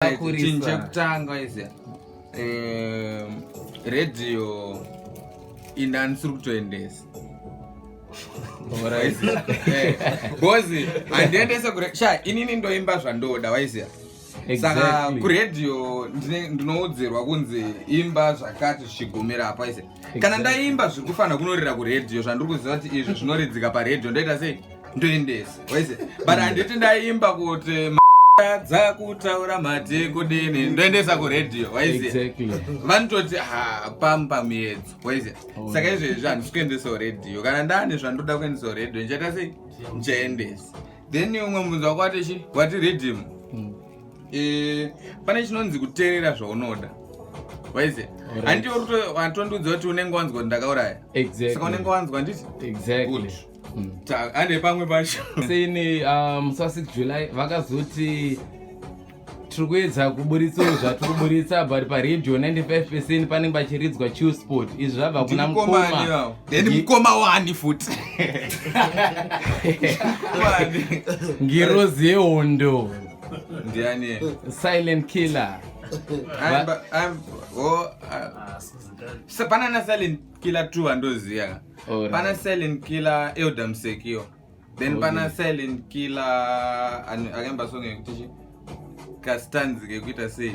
Chinhu chekutanga izi radio ini handisiri kutoendesa because handiendese kure sha inini ndoimba zvandoda, waiziya? Saka kuredhiyo ndinoudzirwa kunzi imba zvakati zvichigumira apa, waiziya? Kana ndaimba zviri kufanira kunorira kuredhiyo, zvandiri kuziva kuti izvi zvinoridzika paredhiyo, ndoita sei? Ndoendesa, waiziya? But handiti ndaimba kuti dzakutaura mati kudini, ndoendesa kuredhiyo, waiziya? Vanototi ha, pamba muedzo, waiziya? Saka izvezvi handisi kuendesawo redhiyo. Kana ndane zvandoda kuendesawo redhiyo, ndichaita sei? Ndichaendesa. Then umwe mubvunzo wako wati chi? Wati riddim. Pane chinonzi kuteerera zvaunoda, waiziya? Handiti watondiudza kuti unenge wanzwa kuti ndakauraya? Saka unenge wanzwa, handiti? Exactly. Ande pamwe pacho. Seini musi wa6 July vakazoti tiri kuedza kuburitsawo zvatiri kuburitsa, but paredhiyo 95% panenge pachiridzwa Chillspot. Izvi zvabva kuna mukoma. Then mukoma wani futi? Ngirozi yehondo. Ndiani? Silent Killer. Oh, pana na Silent Killer 2 andoziya. Pana Silent Killer Elder Msekio, then pana Silent Killer akaimba song yekuti chi kastanzi kekuita sei.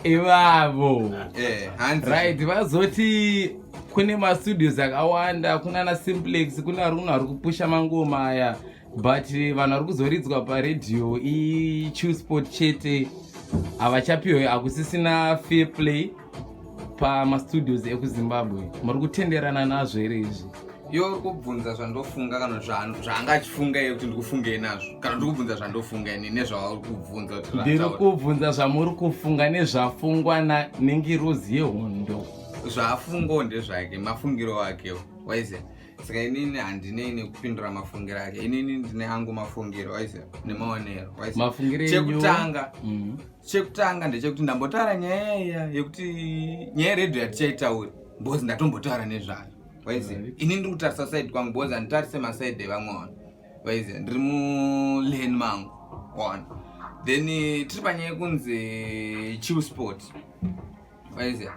Ivavo. Hanzi. Right, vazoti kune mastudios akawanda, kuna na Simplex, kuna runo ari kupusha mangoma aya, but vanhu vari kuzoridzwa paredhiyo iChillspot chete, havachapiwe, hakusisina fair play pamastudios ekuZimbabwe. Muri kutenderana nazvo here izvi? Iwe uri kubvunza zvandofunga kana zvaanga achifunga iye kuti ndikufungei nazvo, kana ndiri kubvunza zvandofunga ini nezvauri kubvunza kuti Ndiri zvataura? Kubvunza zvamuri kufunga nezvafungwa nengirozi yehondo. Zvaafungawo ndezvake, mafungiro akewo, waiziya? Saka inini handinei nekupindura mafungiro ake. Inini ndine angu mafungiro, waiziya, nemaonero, waiziya? Mafungiro enyu? Chekutanga, chekutanga ndechekuti ndambotaura nyaya iya yekuti nyaya yeredhiyo yatichaitauri because ndatombotaura nezvayo, waiziya? Ini ndiri kutarisa side kwangu because handitarise maside evamwe vanhu, waiziya? Ndiri mulane mangu one. Then tiri panyaya yekunzi Chillspot, waiziya?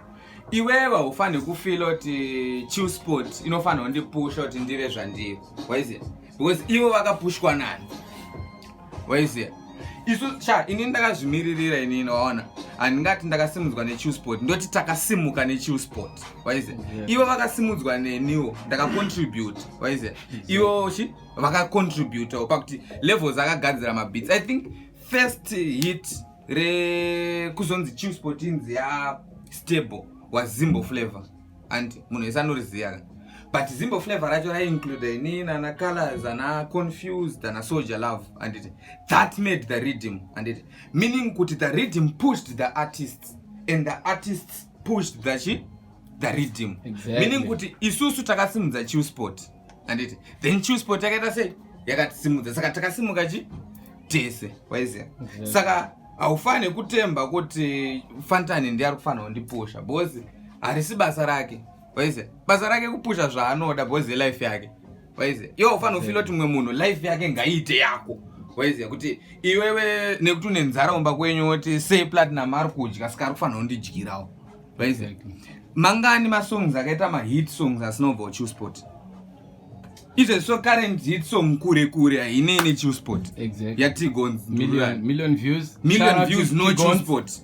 Iwewe haufaniri kufeela kuti Chillspot inofanira kundipusha kuti ndive zvandiri, waiziya? Because ivo vakapushwa nani, waiziya? Isu sha, inini ndakazvimiririra inini, waona? Handingati ndakasimudzwa neChillspot, ndoti takasimuka neChillspot, waiziya? Ivo vakasimudzwa neniwo, ndakacontribute, waiziya? Ivo chi vakacontributawo pakuti Levels akagadzira mabeats. I think first hit rekuzonzi Chillspot inzi ya stable was Zimbo Flavor, and munhu wese anoriziva ka. But Zimbo Flavor racho raiinclude inini, ana Colors, ana Confused, ana Soldier Love, anditi? That made the rhythm, anditi? Meaning kuti the rhythm pushed the artists and the artists pushed the chi the rhythm. Meaning kuti isusu takasimudza Chillspot, anditi? Then Chillspot yakaita sei? Yakatisimudza. Saka takasimuka chi tese, waiziya? Saka haufani kutemba kuti Fantani ndiye ari kufanira kundipusha because harisi basa rake, waiziya? Basa rake kupusha zvaanoda because yelife yake, waiziya? Iwe ufanira kufeela kuti mumwe munhu life yake ngaiite yako, waiziya? Kuti iwewe nekuti une nzara umba kwenyu woti sei Platinum ari kudya, saka ari kufanira kundidyirawo, waiziya? Mangani masongs akaita mahit songs asina kubva kuChillspot izvezvi? So current hit song kure kure hainei neChillspot. YaTigons. Million views. Million Shout out to views, no T-Gonz. Chillspot.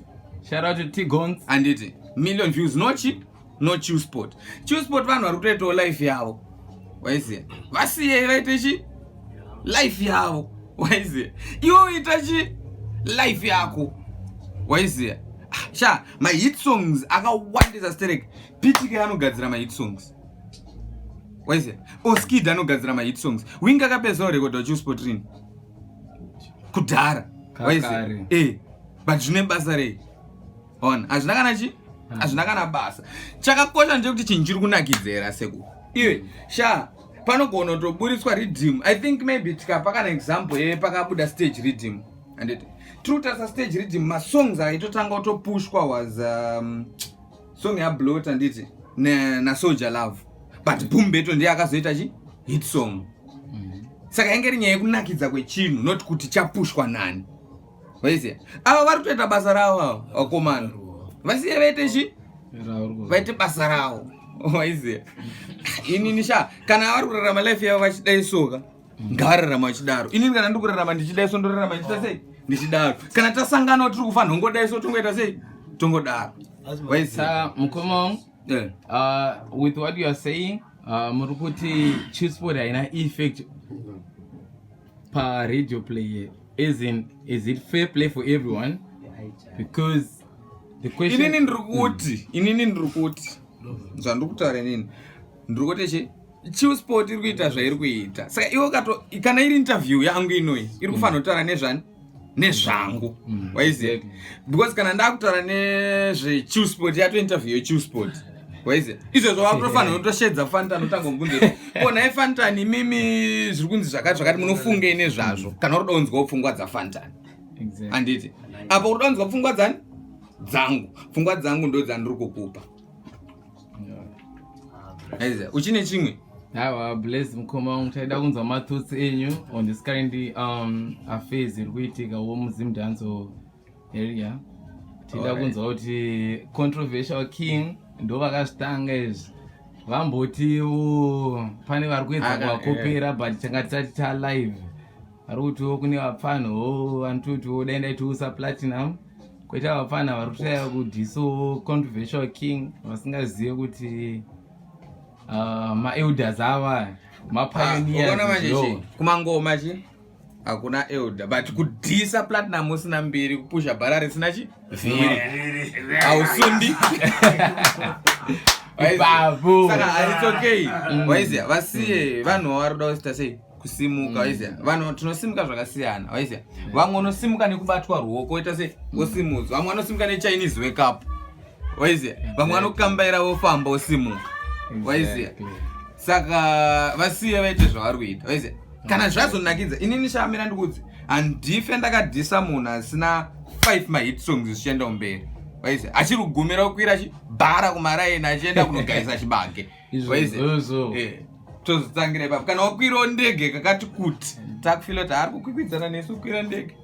Shout out to T-Gonz. Handiti million views, no chi no Chillspot. Chillspot vanhu vari kutoitawo life yavo, waiziya? Vasiyei vaite chi life yavo, waiziya? Iwe uita chi life yako, waiziya? Ah, sha, mahit songs akawandisa sterek. PTK anogadzira mahit songs, waiziya? Oskid anogadzira mahit songs. Winky akapedzawo rekodha Chillspot rini? Kudhara, waiziya? Kakare. But zvine basa rei? Ona, hazvina kana chi hazvina kana basa. Chakakosha ndechekuti chinhu chiri kunakidzera sekuru. Iwe sha, panogona kutoburitswa riddim. I think maybe tikapa kana example ye pakabuda stage riddim, anditi? Tiri kutarisa stage riddim, masongs aitotanga kutopushwa was song yaBlot, anditi, naSoldier Love, but Boom Beto ndiye akazoita chi hit song. Saka yange iri nyaya yekunakidza kwechinhu, not kuti chapushwa nani. Waiziya, ava vari kutoita basa ravo ava vakomana, vasiye vaite chi vaite basa ravo. Waiziya, inini sha, kana vari kurarama life yavo vachidai soka, ngavararama vachidaro. Inini kana ndiri kurarama ndichidai so, ndorarama ndichita sei, ndichidaro. Kana tasangana tiri kufanira kungodai so, tongoita sei, tongodaro. Waiziya? Mukoma wangu, with what you are saying, muri kuti Chillspot haina effect paradio play, as in, is it fair play for everyone? Because the question Inini ndiri kuti zvandiri kutaura, inini ndiri kuti chi Chillspot iri kuita zvairi kuita. Saka iwe kato, kana iri interview yangu inoyi, iri kufanira kutaura nezvani, nezvangu. Waiziya? Because kana ndakutaura nezveChillspot, yato interview yeChillspot. Waiziya, izvozvo wakutofanira kutoshedza Fantan, utangomubvunza, ko nhai Fantan, imimi zviri kunzi zvakati zvakati, munofungei nezvazvo? Kana uri kuda pfungwa dzaFantan. Handiti apo uri kuda pfungwa dzani, dzangu? Pfungwa dzangu ndo dzandiri kukupa. Aiziya, uchine chimwe? Aiwa, bless mukoma wangu, taida kunzwa mathoughts enyu on this current affairs iri kuitika wo muZimdancehall area. Tida kunzwa kuti Controversial King ndo vakazvitanga izvi, vambotiwo pane vari kuedza kuvakopera, but tanga tisati talive. Vari kutiwo kune vapfanho vanototiwo dai ndaitiusa Platinum, kwoita vapfana vari kutaya kudhisowo Controversial King, vasingazive kuti maelders ava Ukaona manje chi mapioneers. Kumangoma chi hakuna elder, but kudhisa Platinum usina mbiri, kupusha bhara risina chi vhiri, hausundi. Ipapo. Saka it's okay. Waiziya, vasiye vanhu vari kuda kuita sei, kusimuka. Waiziya, vanhu tinosimuka zvakasiyana. Waiziya, vamwe unosimuka nekubatwa ruoko, oita sei, wosimudzwa. Vamwe vanosimuka neChinese wake up. Waiziya, vamwe vanokambaira, vofamba, wosimuka. Waiziya? Saka vasiye vaite zvavari kuita. Waiziya, kana zvazonakidza, inini shamira ndikudzi, handife ndakadhisa munhu asina 5 mahit songs zvichienda kumberi. Waiziya, achiri kugumira kukwira chibhara kumaraini, achienda kunogayisa chibage. Waiziya? Izvozvo. Tozotsangira ipapo. Kana wakwirawo ndege kakati kuti takufila kuti ari kukwikwidzana nesu kukwira ndege,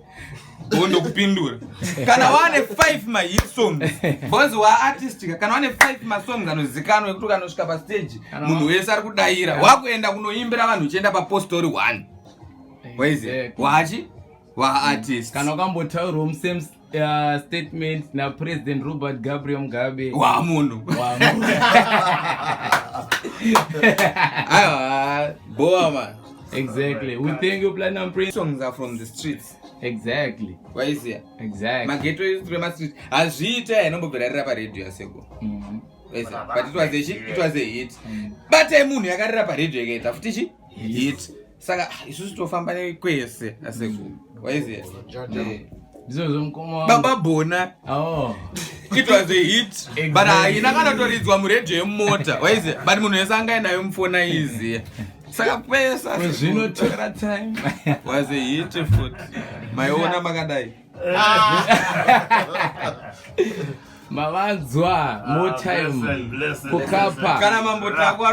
ndokupindura. Kana wane 5 mahit songs, because waartist, kana wane 5 masongs anozikanwa ekuti ukanosvika pastage munhu wese ari kudayira, wakuenda kunoimbira vanhu uchienda papostori 1. Waiziya? Wachi waartist. Kana wakambotaurawo musame statement naPresident Robert Gabriel Mugabe, wamunhu. Wamunhu. Aiwa, boa man. Exactly. We thank you, Platinum Prince. Songs are from the streets. Waiziya? Maghetto emastreet hazviite, ainombobvira rira paredhiyo yaseko. Waiziya? But it was a hit. Batai munhu yakarira paredhiyo, ikaita futi chi hit. Saka isusu tofamba nekwese aseko. Waiziya? Ndizvozvo, mukoma wangu. Baba Bona, it was a hit, but haina kana kutoridzwa muredhiyo yemumota. Waiziya? But munhu wese anga ainayo mufoni, aiziya. Saka kwese Zvinotora time. Was a hit futi, maiona makadai. Mavanzwa, more time Blessing, blessing. Kukapa. Kana mambotakwa.